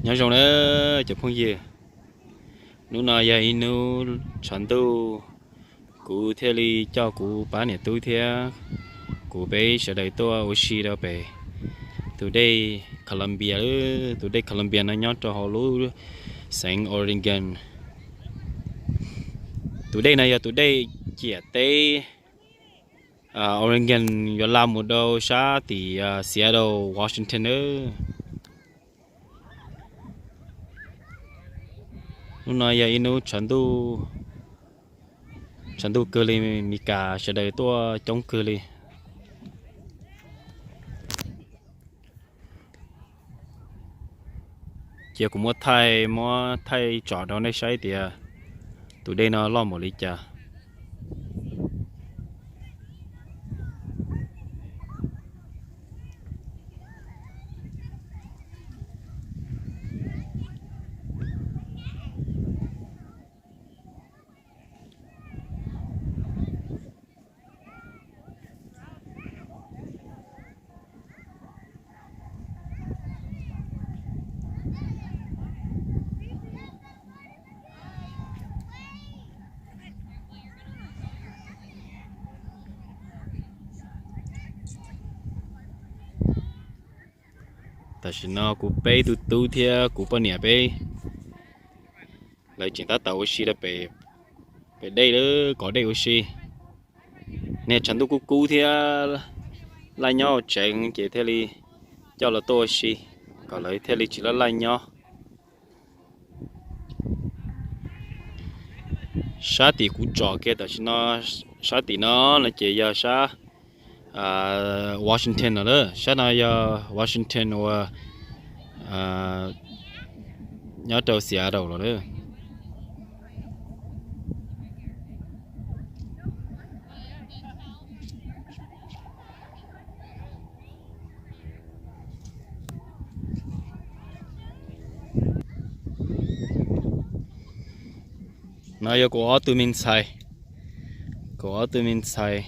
Nyob zoo na cov phooj ywg, hnub no yog ib hnub tshav ntuj, kuv thiaj li coj kuv pab niam tub thiab kuv peb sawv daws tuaj ua si rau pem tus dej Columbia. Tus dej Columbia no nyob rau hauv lub xeev Oregon. Tus dej no yog tus dej ciam teb Oregon yuav la mus rau sab tim Seattle, Washington na. Hnub no yog ib hnub tshav ntuj, tshav ntuj kawg li, Meskas sawv daws tuaj coob kawg li. Cia kuv muab thaij, muab thaij tsom rau nej saib tias tus dej no loj npaum li cas. Tam sim no kuv peb tug tub thiab kuv poj niam peb, lawv tseem tab tom ua si rau pem, pem dej lawm, kov dej ua si. Niag tshav ntuj kub kub thiab laj nyob hauv tsev ces thiaj li coj lawv tuaj ua si, kom lawv thiaj li tsis laj laj nyob. Sab tim kuv tsom kiag tam sim no, sab tim no no ces yog sab Washington no lawm, sab no yog Washington uas nyob rau Seattle los lawm. No yog kuv ob tug me ntxhais, kuv ob tug me ntxhais.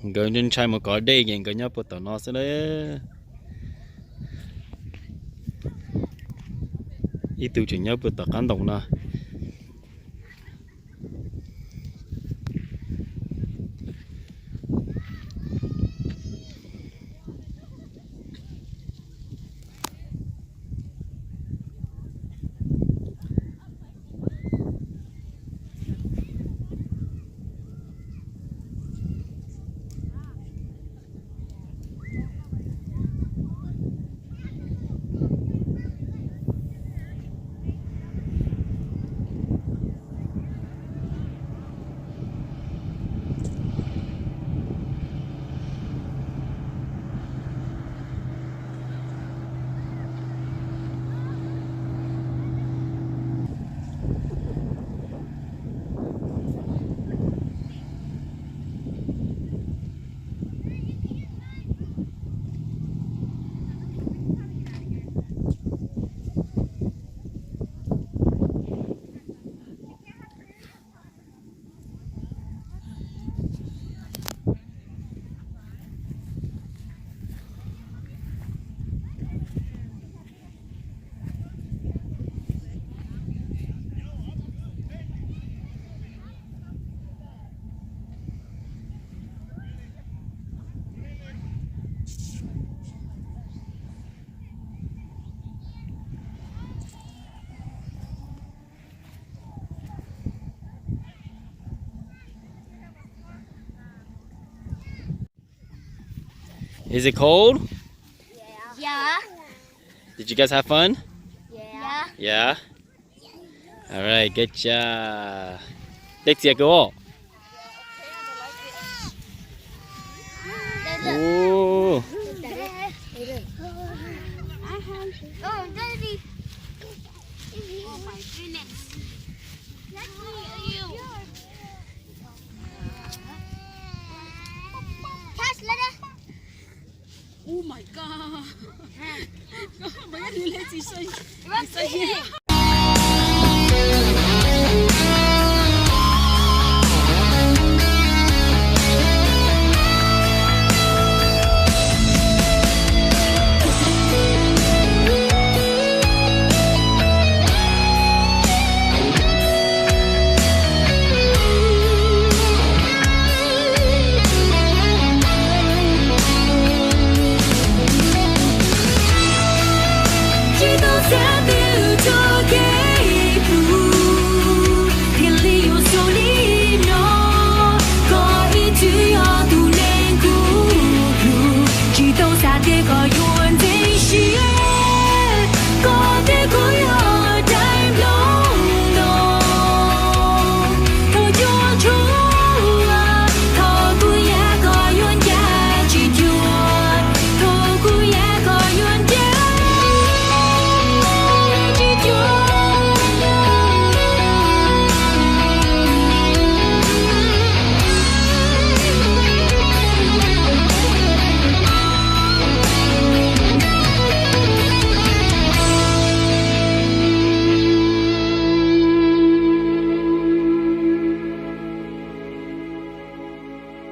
Nkawd ntshai mus kov dej ces nkawd nyob puag tom no xwb lawm. Ib tug tseem nyob puag tom qab ntoo no. Is it cold? Yeah. Did you guys have fun? Yeah. Yeah? All right, good job. Dej txias kawg os. Ooh. Oh, daddy. Oh my goodness. That's me. Catch, Lada. Oh my god.